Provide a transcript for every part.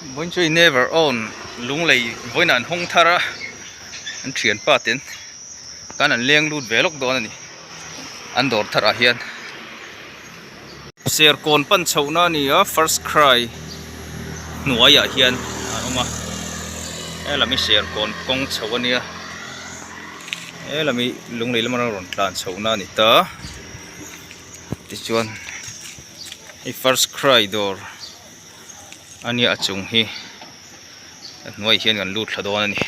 Vawiin chu never own lunglei vawiinah an hawng thar a an thianpa ten khan an leng lut ve lawk dawn a ni an dawr thar ah hian serkawn pan chhoh na a ni a first cry hnuai ah hian a awm a helam hi serkawn kawng chho a nia helam hi lunglei lama rawn tlan chhoh na a ni ta tichuan hei first cry dawr. A nia a chung hi a hnuaiah hian kan lut thla dawn a ni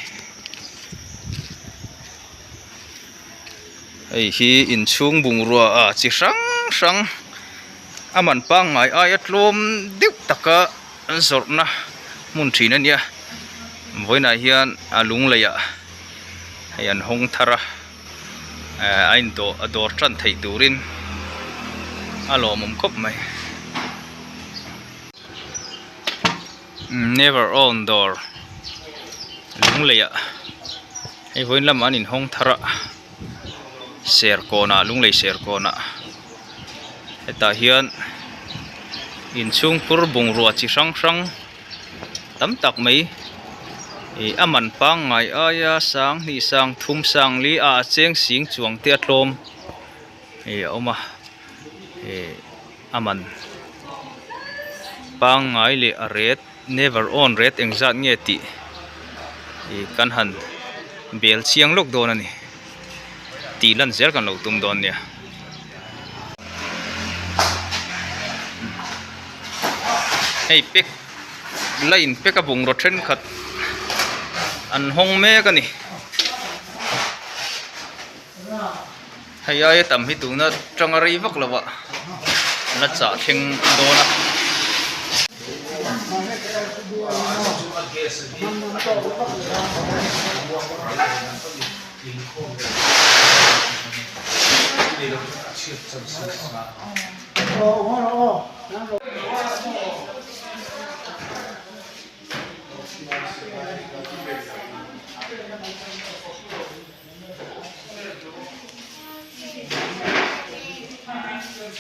hei hi inchhung bungrua ah chi hrang hrang a man pangngai aia tlawm deuh taka an zawrhna hmun thin a nia vawiinah hian a lung leiah hei an hawng thar a eh a indawh a dawr tan theih turin a lawmawm khawp mai never own dawr lung lei ah hei vawiin lamah an inhawng thar a serkawn ah lung lei serkawn ah hetah hian inchhungkhur bungrua chi hrang hrang. tam tak mai ih a man pangngai aia sang hnih sang thum sang li a a cheng sing chuang te a tlawm ih a awm a ih a man pangngai leh a ret never on ret engzat nge tih ih kan han bel chiang lawk dawn a ni tih lan zel kan lo tum dawn nia. Hei pack la in pack a bungraw thenkhat an hawng mek a ni hei aia tam hi tuna tanga rei vak lo ah la chah thleng dawn a.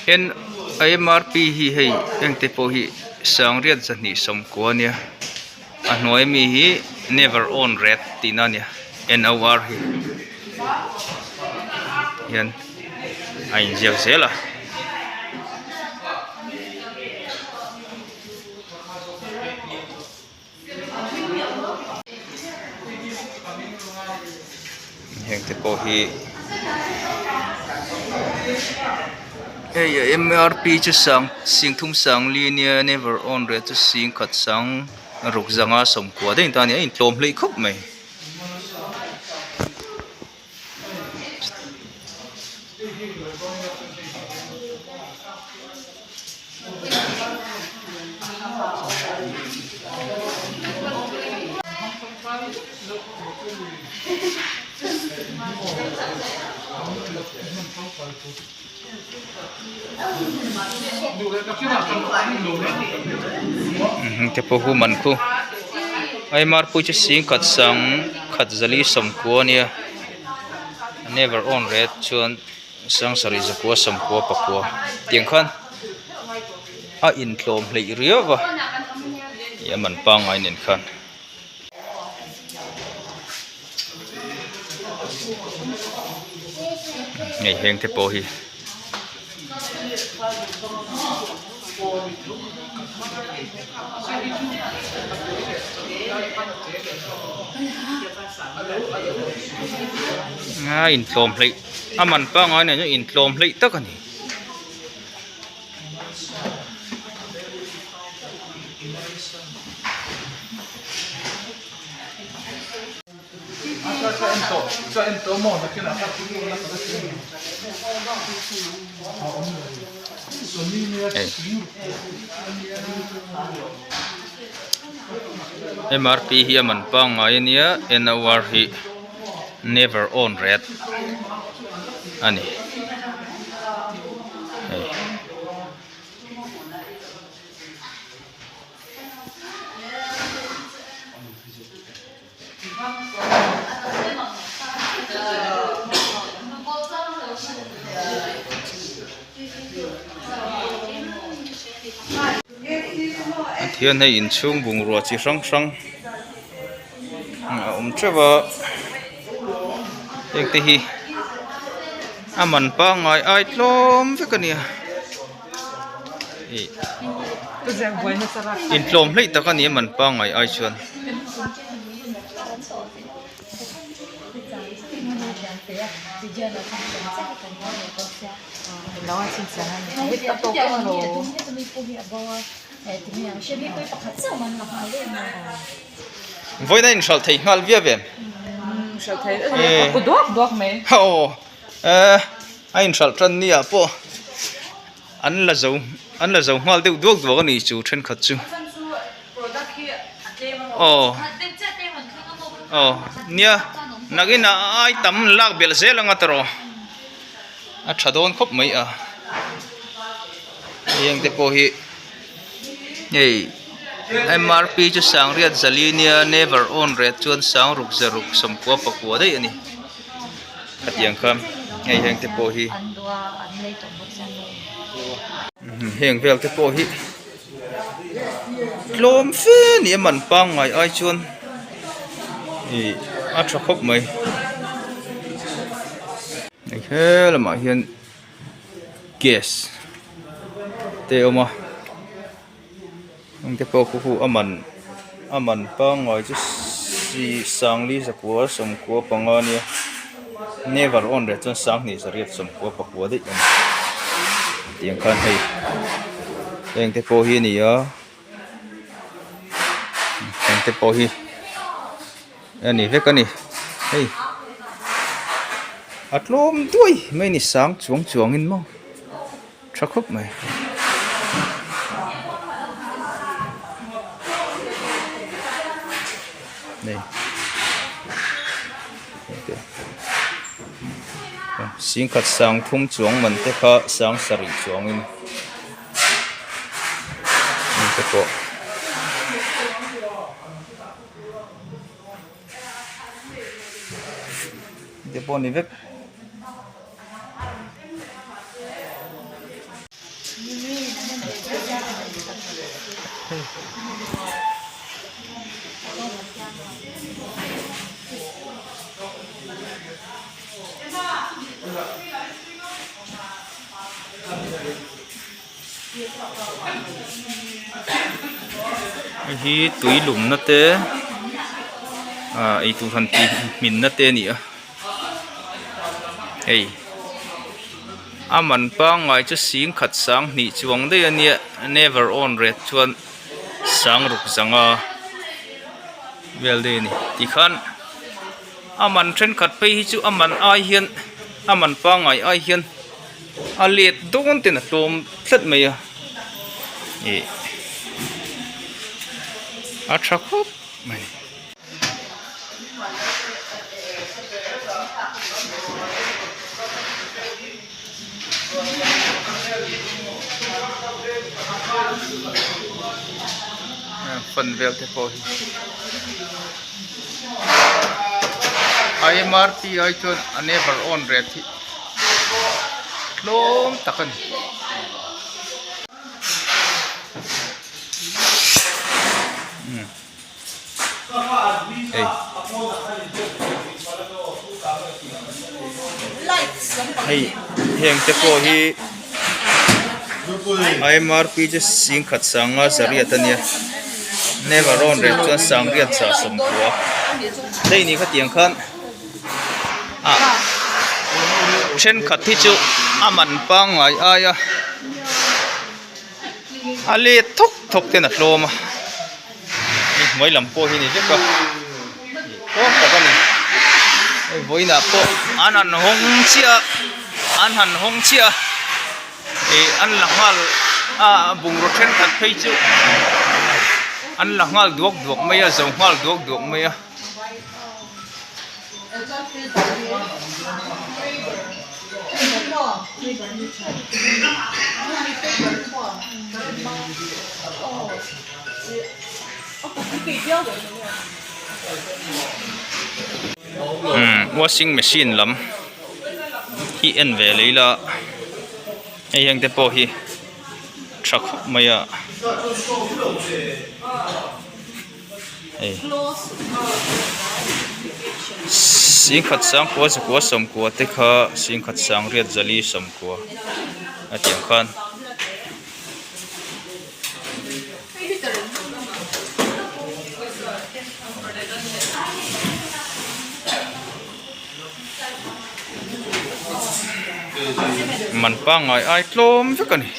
N mrp hi hei engte pawh hi sangriat zahnih sawmkua a nia a hnuai ami hi never on red tihna a nia n o r hi hian a inziak zel a. Heng te pawh hi hei a mrp chu sang singthum sang li ania never on rate chu singkhat sang ruk zanga sawmkua daih ta a ni a intlawm hleih khawp mai. Te pawh hu man khu Aimar pui chu singkhat sang khat zali sawmkua a nia never on red chuan sang sarih zakua sawmkua pakua tiang khan a intlawm hleih riau a ih a man pangngai nen khan. Hei heng te pawh hi a intlawm hleih a man pangngai nen chuan intlawm hleih tak a ni. Mrp hi a man pangngai a nia nor hi never on red a ni hei. Tikhian hei inchhung bungrua chi hrang hrang a awm teuh a heng te hi a man pangngai ai tlawm vek a nia ih intlawm hleih tak a ni a man pangngai ai chuan. Vawiin a inhralh thei nghal viau em? Aw a inhralh tan ni ah pawh an la zo an la zo nghal deuh duak duak a ni chu thenkhat chu aw aw nia nakin ah a ai tam lak belh zel anga tawh a tha dawn khawp mai a heng te pawh hi hei mrp chu sangriat zali nia never on rate chuan sangruk zaruk sawmkua pakua daih a ni khatiang khan hei heng te pawh hi heng vel te pawh hi tlawm fe ni a man pangngai ai chuan ih a tha khawp mai hei he lamah hian gas te a awm a heng te pawh khu a man a man pangngai chu sangli zakua sawmkua panga ania never on leh chuan sanghnih zariat sawmkua pakua daih a ni tiang khan hei heng te pawh hi a ni a heng te pawh hi a ni vek a ni hei a tlawm duai mai a ni sang chuang chuang in maw tha khawp mai. Singkhat sang thum chuang man te kha sang sarih chuang in te pawh. Te pawh a ni vek. Hei hi tui lumna te ah eitur han tih hminna te a ni a hei a man pangngai chu singkhat sang hnih chuang daih a nia never on rate chuan sang ruk zanga vel daih a ni tikhan a man thenkhat phei hi chu a man ai hian a man pangngai ai hian. A let dawn ten a tlawm tlat mai a ih a tha khawp mai. Fan vel te pawh hi I_M_R_T ai chuan a never on rate hi. Tlawm tak a ni. Hei. Hei heng te pawh hi IMRP chu singkhat sanga zariat a nia never on rate chuan sangriat zah sawmkua hei ni khatiang khan. ah thenkhat hi chu a man pangngai ai a a let thawk thawk ten a tlawm a hei hnuai lam pawh hi a ni vek a tlawm tak a ni hei vawiinah pawh an han hawng chiah a an han hawng chiah a ih an la nghal a bungraw thenkhat phei chu an la nghal duak duak mai a zo nghal duak duak mai a. Umm washing machine lam hi en ve leh ila hei heng te pawh hi tha khawp mai a. Hei singkhat sangkua zakua sawmkua te kha singkhat sangriat zali sawmkua a tih ang khan. Man pangngai ai tlawm vek a ni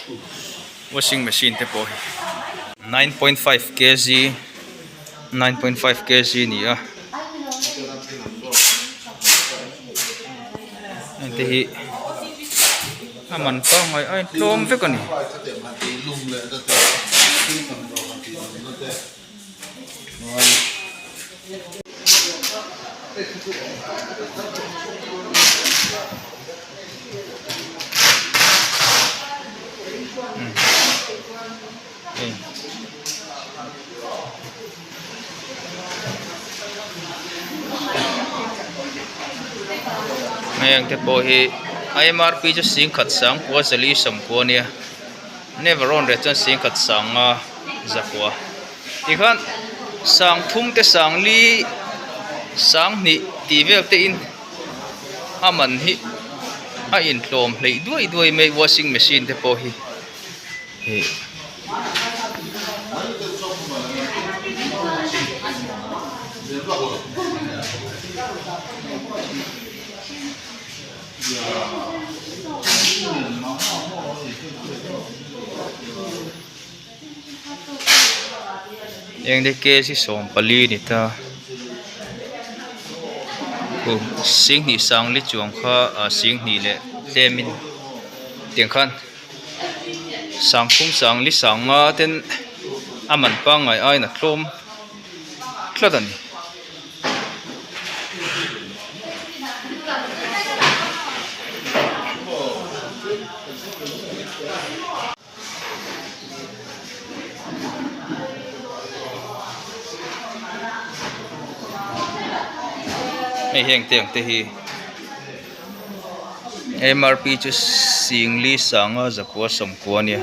washing machine te pawh hi 9.5 kg 9.5 kg a ni a heng te hi a man pangngai ai tlawm vek a ni. Heng te pawh hi a mrp chu singkhat sangkua zali sawmkua a nia never on reh chuan singkhat sanga zakua. Tikhan sang thum te sang li sang hnih tih vel te in a man hi a intlawm hleih duai duai mai washing machine te pawh hi hih. Eng te kg 14 a ni ta khu singhnih sangli chuang kha ah singhnih leh tlem in tiang khan sangphum sangli sanga ten a man pangngai aiin a tlawm tlat a ni. Hei heng te ang te hi mrp chu singli sanga zakua sawmkua ania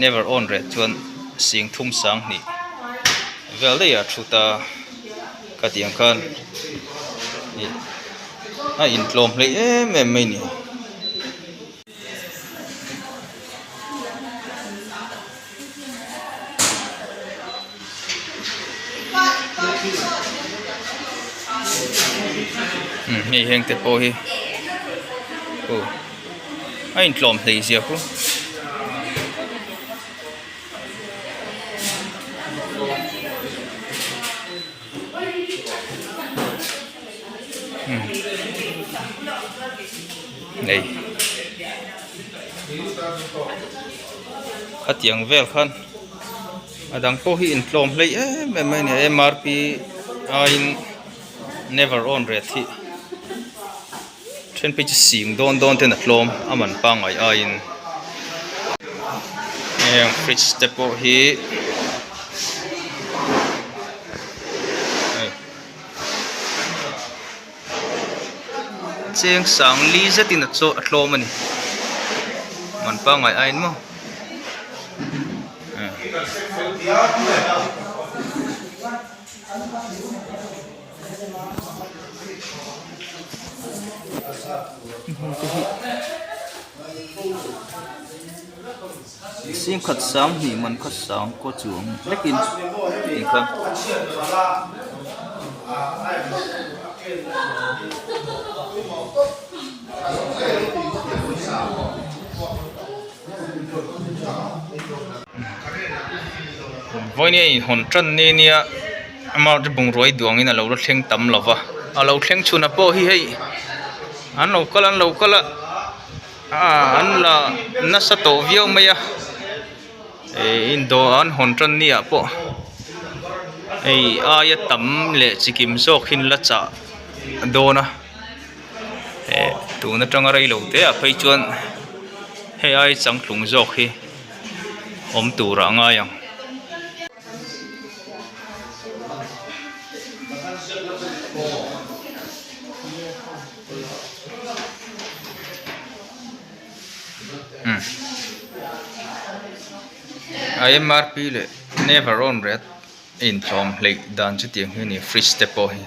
never on reh chuan sing thum sang hnih vel daih ah a thu ta khatiang khan ih a intlawm hleih em em mai a ni. Hei heng te pawh hi aw a intlawm hleih zia khu. Nei khatiang vel khan a dang pawh hi intlawm hleih em em mai a ni mrp aiin never on rate hi then phei chu sing dawn dawn ten a tlawm a man pangngai aiin heng fridge te pawh hi. Cheng sang li zetin a chaw a tlawm a ni man pangngai aiin maw Singkhat sang hnih man kha sang kaw chuang hlekin tih kha. Vawiin a inhawn tan ni nia amah chu bungrua duangin a lo la thleng tam lo va a lo thleng chhunah pawh hi hei an lo kal an lo kal a. Aaa an la nasa tawh viau mai a ih in dawr an hawn tan ni ah pawh hei aia tam leh chikim zawk hi an la chah dawn a eh tun atanga rei lo te ah phei chuan hei ai changtlung zawk hi awm tur ah a ngai ang. A mrp leh never on rate a intlawm hleih dan chu tiang hi a ni fridge te pawh hi.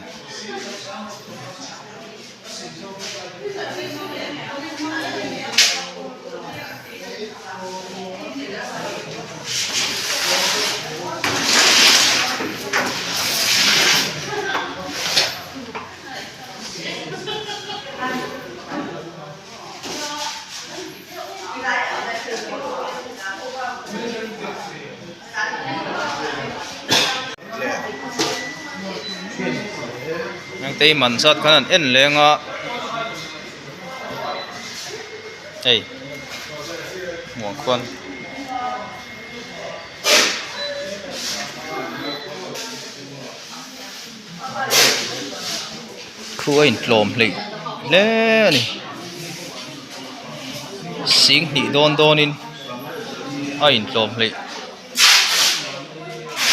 Engtei man zat khan an en leng a hei muang khuan. Khu a intlawm hleih hle a ni sing hnih dawn dawnin a intlawm hleih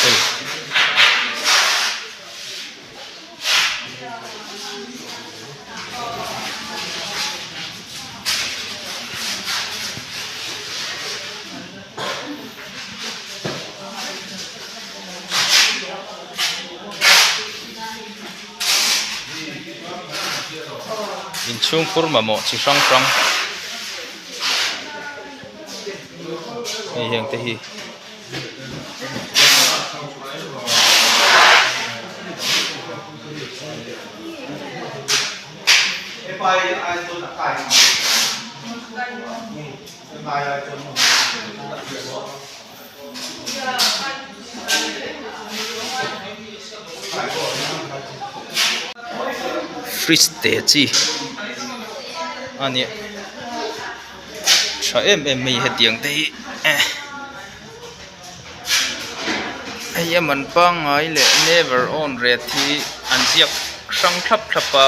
hei. Inchhungkhur mamawh chi hrang hrang hei heng te hi. Fridge te chi a nia tha em em mai hetiang te hi eh hei a man pangngai leh never on rate hi an ziak hrang thlap thlap a.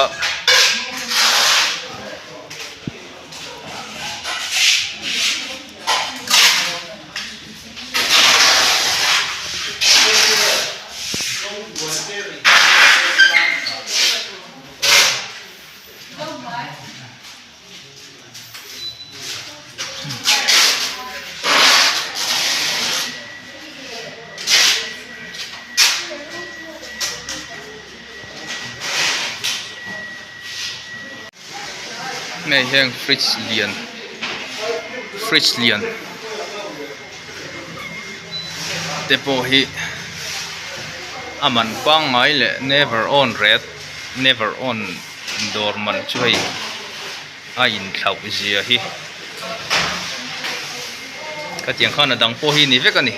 Hei hian fridge lian fridge lian te pawh hi a man pangngai leh never on rate never on dawr man chu hei a inthlauh zia hi khatiang khan a dang pawh hi ni vek a ni.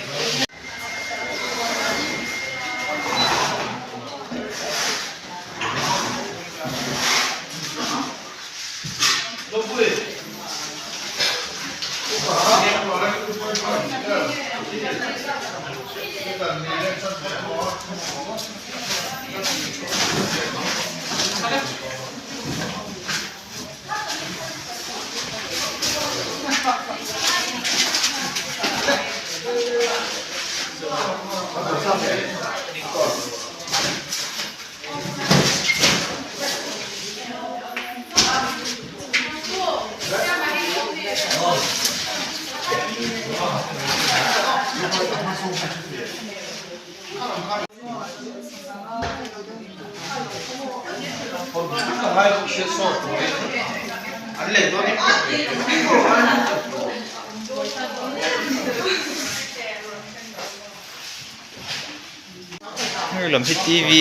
Hei lam hi t v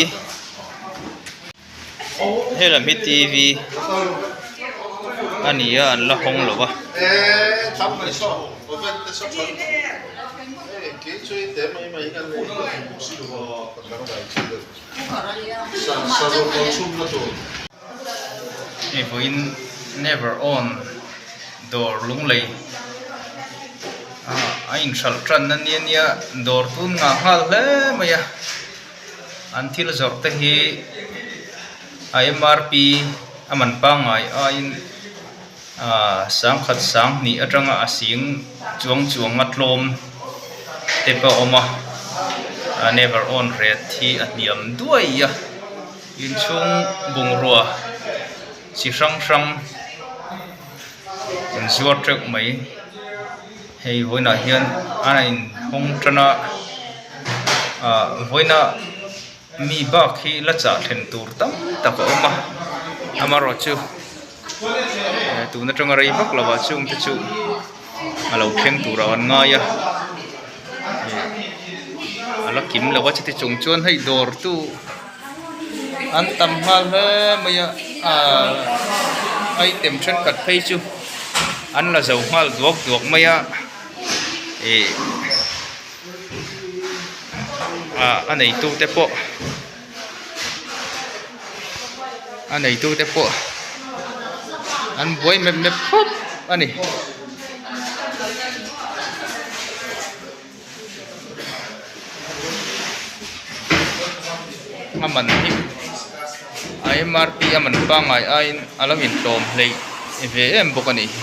hei lam hi t v a ni a an la hawng lo va. Hei vawiin never on dawr lunglei ah a inhralh tan ania nia dawr tun nghah nghal hle mai a an thil zawrh te hi a mrp a man pangngai aiin ah sangkhat sanghnih atanga a sing chuang chuang a tlawm te pawh a awm a a never on rate hi a hniam duai a inchhung bungrua chi hrang hrang an zuar teuh mai hei vawiinah hian a in. hawng tan a ah vawiina mi bak hi la chah thlen tur tam tak a awm a amaherawhchu tun atanga rei vak lovah chung te chu a lo thleng turah an ngai a a la kim lo a chuti chung chuan hei dawr tu an tam nghal hle mai a ahh item thenkhat phei chu an la zo nghal duak duak mai a ih ah a neitu te pawh a neitu te pawh an buai mep mep khawp a ni. A man hi a MRP a man pangngai aiin a lo intlawm hleih ve em bawk a nih hi.